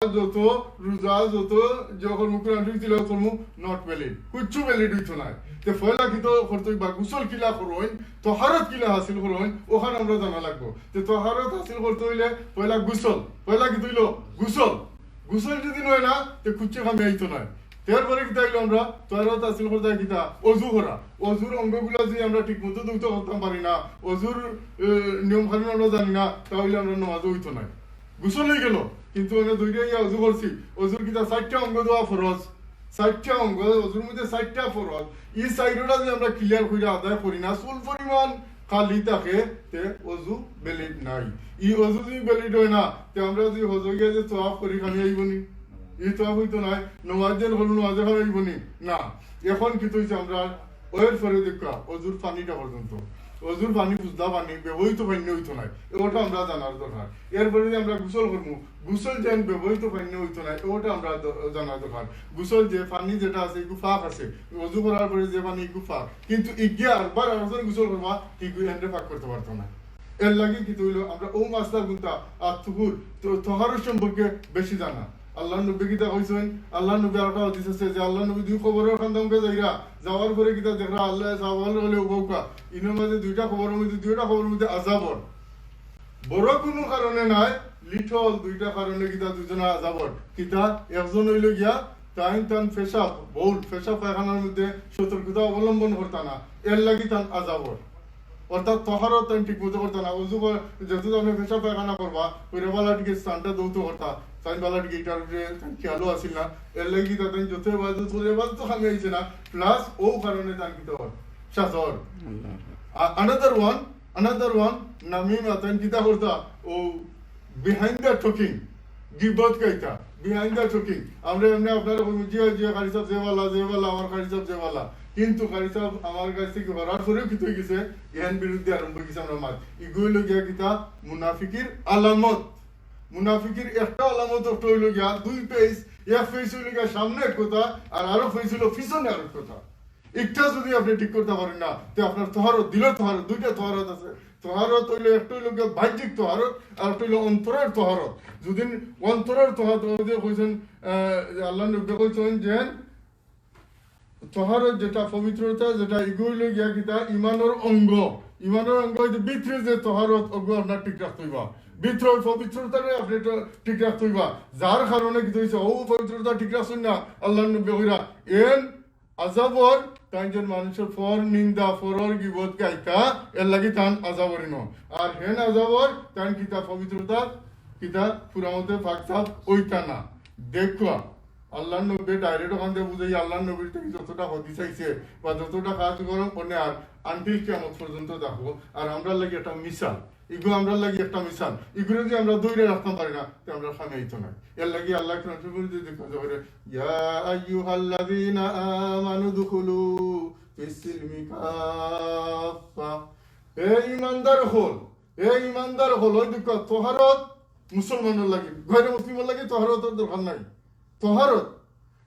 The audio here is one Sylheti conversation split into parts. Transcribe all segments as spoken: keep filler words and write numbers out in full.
যত, রোজা যত, যখন মুখে আনতে তিলাওয়াত করমু, not valid, কিচ্ছু valid অইতো নায়। তে পয়লা কিতা করতে অইবা, গোসল কিলা করইন, তহারত কিলা হাসিল করইন, অখান আমরা জানা লাগবো। তে তহারত হাসিল করতে অইলে পয়লা গোসল, পয়লা কিতা অইলো? গোসল। গোসল যদি অয় না, তে কিচ্ছু কামে আইতো নায়। এরপরে কিতা অইলো, আমরা তহারত হাসিল করতে কিতা? অজু করা। অজুর অঙ্গগুলা যদি আমরা ঠিক মতো ধৌত করতাম পারি না, অজুর, এ, নিয়ম কানুন আমরা জানি না, তা অইলে আমরা নামাজও অইতো নায়। গোসল অইগেলো, কিন্তু মানে ধইরা ইয়া অজু করছি, অজুর কিতা চাইরটা অঙ্গ ধওয়া ফরজ, চাইরটা অঙ্গ, অজুর মধ্যে চাইরটা ফরজ। ই চাইরোটা যদি আমরা clear করিয়া আদায় করি না, চুল পরিমাণ খালি থাকে, তে অজু valid নাই। ই অজু যদি valid অয় না, তে আমরা যদি হজো গিয়া যে তওয়াফ করি, কামে আইবো নি? ই তওয়াফ অইতো নায়। নমাজ যেন করলু, নমাজে কামে আইবো নি? না। এখন কিতা অইছে, আমরা এরপরে দেখা অজুর পানিটা পর্যন্ত, অজুর পানি বুঝলা পানি, ব্যবহৃত পানি অইতো নায়, ওটা আমরা জানার দরকার। এরপরে যে আমরা গোসল করমু, গোসল যেন ব্যবহৃত পানি অইতো নায়, ওটা আমরা দ-, জানার দরকার। গোসল যে পানি যেটা আছে, ইগু পাক আছে, অজু করার পরে যে পানি, ইগু পাক, কিন্তু ইগিয়ে আরবার আরেকজন গোসল করবা, ইগু এনরে পাক করতে পারতো না। এর লাগি কিতা অইলো, আমরা অউ মাসলা গুনতা, আত-তুহুর, তো-, তহারত সম্পর্কে বেশি জানা। আল্লাহর নবী কিতা কইছইন? আল্লাহর নবী আরেকটা হাদিস আছে যে আল্লাহর নবী দুই কবরর কান্দামুখে যাইরা, যাওয়ার পরে কিতা দেখরা, আল্লাহ সাহাবাল বলে, "ও বাউকা, ইনোর মাঝে দুইটা কবরর মধ্যে, দুইটা কবরর মধ্যে আজাবর।" বড় কুনু কারণে নায়, little দুইটা কারণে কিতা দুইজনা আজাবর। কিতা? একজন অইলো গিয়া তাইন তান পেশাব, বউল, পেশাব পায়খানার মধ্যে সতর্কতা অবলম্বন করতা না, এর লাগি তান আজাবর। অর্থাৎ তহারত তাইন ঠিক মতো করতা না। অজু কর-, যেহেতু আপনে পেশাব পায়খানা করবা, কইরা বালা টিকে স্থানটা ধৌত করতা, তাইন বালা টিকে ইটার উপরে তাইন খেয়ালও আছিল না, এর লাগি কিতা তাইন যত ইবাদত করে, ইবাদত তো কামে আইছে না, plus অউ কারণে তান কিতা অর, সাজর। আ-, another one, another one, নামিমা তাইন কিতা করতা, অউ behind the talking, গিবত গাইতা, behind the talking। আমরা এমনে আপনারে কইমু, "জি, জি, কারি সাব যে বালা, যে বালা, আমার কারি সাব যে বালা।" কিন্তু কারি সাব আমার কাছ থাকি হরার পরেও কিতা অইগেছে, এহান বিরুদ্ধে আরম্ভ অইগেছে আমরা মাত। ইগু অইলো গিয়া কিতা? মুনাফিকির আলামত। মুনাফিকির একটা আলামত একটা অইলো গিয়া, দুই page, এক page অইলো গিয়া সামনে এক কথা, আর আরো page অইলো পিছনে আরো কথা। একটা যদি আপনে ঠিক করতা পারইন না, তে আপনার তহারত, দিলর তহারত, দুইটা তহারত আছে। তহারত অইলো, একটা অইলো গিয়া বাহ্যিক তহারত, আর একটা অইলো অন্তরর তহারত। যদি অন্তরর তহারত, অউ যে কইছইন, আহ, যে আল্লাহর নবী কইছইন যে তহারত যেটা, পবিত্রতা যেটা, ইগু অইলো গিয়া কিতা? ইমানর অঙ্গ। ইমানর অঙ্গ অইতে ভিতরে যে তহারত, অগু আপনার ঠিক রাখতে অইবা। ভিতরর পবিত্রতারে আপনে তো ঠিক রাখতে অইবা। যার কারণে কিতা অইছে, অউ পবিত্রতা ঠিক রাখছইন না, আল্লাহর নবী কইরা, এন আজাবর, তাইন যেন মানুষর পর নিন্দা, পরর গিবত গাইতা, এর লাগি তান আজাবর ইনো। আর হেন আজাবর, তাইন কিতা পবিত্রতা, কিতা পুরা মতে পাক সাফ অইতা না। দেখুয়া, আল্লাহর নবী direct অখান দিয়া বুঝাই, আল্লাহর নবীর থাকি যতটা হাদিস আইছে, বা যতটা কাজ করেন, অনে আর until কিয়ামত পর্যন্ত দেখো। আর আমরার লাগি একটা মিসাল, ইগু আমরার লাগি একটা মিসাল। ইগুরে যদি আমরা ধইরা রাখতাম পারি না, তে আমরা কামে আইতো নায়। এর লাগি আল্লাহ কোরআন শরীফের মধ্যে দেখুন যে, "ইয়া আইয়ুহাল্লাযীনা আমানু দুখুলু ফিস সিলমি কাফফা।" হে ইমানদার অকল, হে ইমানদার অকল, অউ দেখো, তহারত মুসলমানর লাগি, গয়রে মুসলিমর লাগি তহারতর দরকার নাই। তহারত।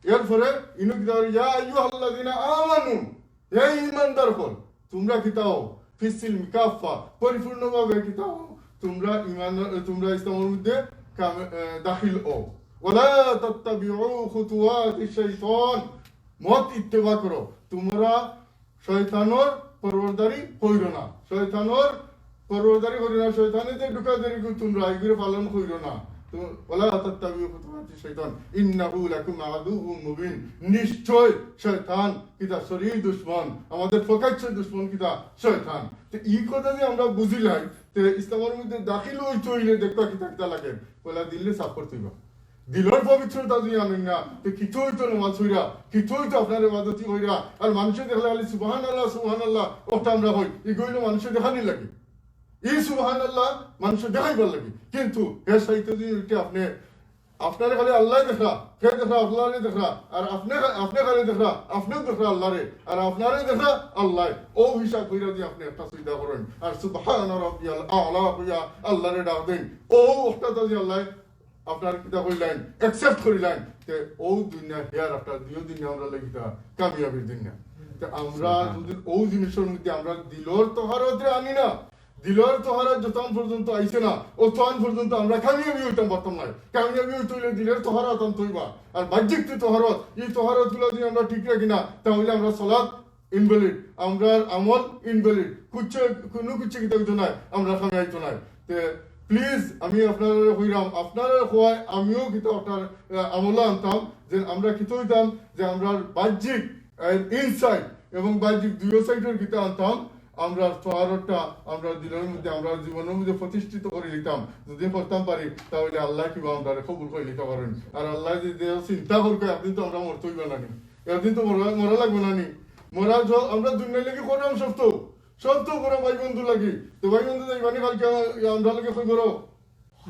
এরপরে ইনো কিতা, "ইয়া আইয়ুহাল্লাযীনা আমানু", হে ইমানদার অকল, তুমরা কিতা অও? ফিস সিলমি কাফফা, পরিপূর্ণভাবে কিতা অও? তুমরা ইমান, তুমরা ইসলামর মধ্যে কাম-, এ, দাখিল অও। ওয়ালা তাত্তাবিউ খুতুওয়াতিশ শাইতান, মত ইত্তেবা করো, তুমরা শয়তানর পরওয়ারদারি কইরো না, শয়তানর পরওয়ারদারি কইরো না, শয়তানে যে ঢুকা দেরি করি তুমরা ইগুরে পালন কইরো না। তুম-, ওয়ালা তাত্তাবিউ খুতুওয়াতিশ শাইতান, ইন্নাহু লাকুম আদুউম মুবিন। নিশ্চয় শয়তান কিতা? শরীর দুশমন, আমাদের প্রকাশ্য দুশমন কিতা? শয়তান। তো ই কথা যে আমরা বুঝিলাই, তে ইসলামর মধ্যে দাখিল অইতে অইলে দেখবা কিতা কিতা লাগে, পয়লা দিলরে সাফ করতে অইবা। দিলর পবিত্রতা যদি আনইন না, তে কিতা অইতো নমাজ পড়িয়া, কিতা অইতো আপনার ইবাদতি করিয়া, আর মানষে দেখলে খালি সুবহানাল্লাহ, সুবহানাল্লাহ, অটা আমরা কই, ইগু অইলো মানষে দেখানির লাগি। ই সুবহানাল্লাহ মানষে দেখাইবার লাগি। কিন্তু হে সাইতে যদি উঠে আপনে, আপনারে খালি আল্লায় দেখরা, হে দেখরা আল্লাহরে দেখরা, আর আপনে, আপনে খালি দেখরা, আপনেও দেখরা আল্লাহরে, আর আপনারে দেখরা আল্লায়। অউ হিসাব করিয়া যদি আপনে একটা সিজদা করইন, আর সুবহান রাব্বিয়াল আলা কইয়া আল্লাহরে ডাক দেইন, অউ অটা যদি আল্লায় আপনার কিতা কইলাইন, accept করিলাইন, তে অউ দুনিয়া, hereafter, দুইও দুনিয়া আমরার লাগি কিতা? কামিয়াবির দুনিয়া। তে আমরা সুবহান। যদি অউ জিনিসর মধ্যে আমরা দিলর তহারতরে আনি না, দিলর তহারাত যতক্ষণ পর্যন্ত আইছে না, অতক্ষণ পর্যন্ত আমরা কামিয়াবি অইতাম পারতাম না। কামিয়াবি অইতে অইলে দিলর তহারাত আনতে অইবা। আর বাহ্যিক যে তহারাত, ই তহারাতগুলা যদি আমরা ঠিক রাখি না, তাহলে আমরা সালাত ইনভ্যালিড, আমরার আমল ইনভ্যালিড, কুচ্ছু, কুনু কুচ্ছু কিতা অইতো নায়, আমরা কামিয়াবি অইতো নায়। তে প্লিজ, আমি আপনারারে কইরাম, আপনারারে কওয়ায় আমিও কিতা আপনার, আহ, আমলে আনতাম, যে আমরা কিতা অইতাম, যে আমরার বাহ্যিক, আহ, ইনসাইড এবং বাহ্যিক দুইও সাইডর কিতা আনতাম, আমরার তহারাতটা, আমরার দিলর মধ্যে, আমরার জীবনর মধ্যে প্রতিষ্ঠিত করি নিতাম। যদি করতাম পারি, তাহলে আল্লায় কিবা আমরারে কবুল করি নিতা পারইন। আর আল্লায় যদি চিন্তা করইন, একদিন তো আমরা মরতে অইবা না নি, একদিন তো মরা, মরা লাগবো না নি। মরা য-, আমরা দুনিয়ার লাগি কররাম সব তো, সব তো কররাম ভাই বন্ধুর লাগি। তো ভাই বন্ধু যাইবা নি কালকে আমরার লগে কই করো?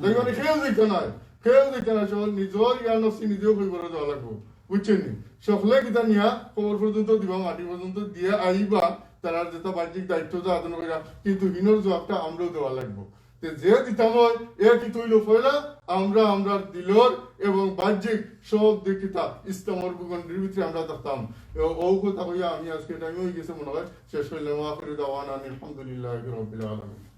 যাইবা নি, কেউ যাইতা নায়, কেউ যাইতা নায়। সব নিজর ইয়ার নফসি নিজেও কই করো যাওয়া লাগবো, বুঝছইন নি? সকলে কিতা নিয়া কবর পর্যন্ত দিবা, মাটি পর্যন্ত দিয়া আইবা, তারার যেটা বাহ্যিক দায়িত্ব যা আদায় করিয়া, কিন্তু হিনর জবাবটা আমরাও দেওয়া লাগবো। তে যে দিতাম অয়, এ কিতা অইলো পয়লা, আমরা আমরার দিলর এবং বাহ্যিক সব দিক কিতা ইসলামর ভূখণ্ডর ভিতরে আমরা থাকতাম। ও, ও কথা কইয়া আমি আজকে টাইম অই গেছে মনে হয়, শেষ করলাম। আখিরু দাওয়ানা আলহামদুলিল্লাহি রাব্বিল আলামিন।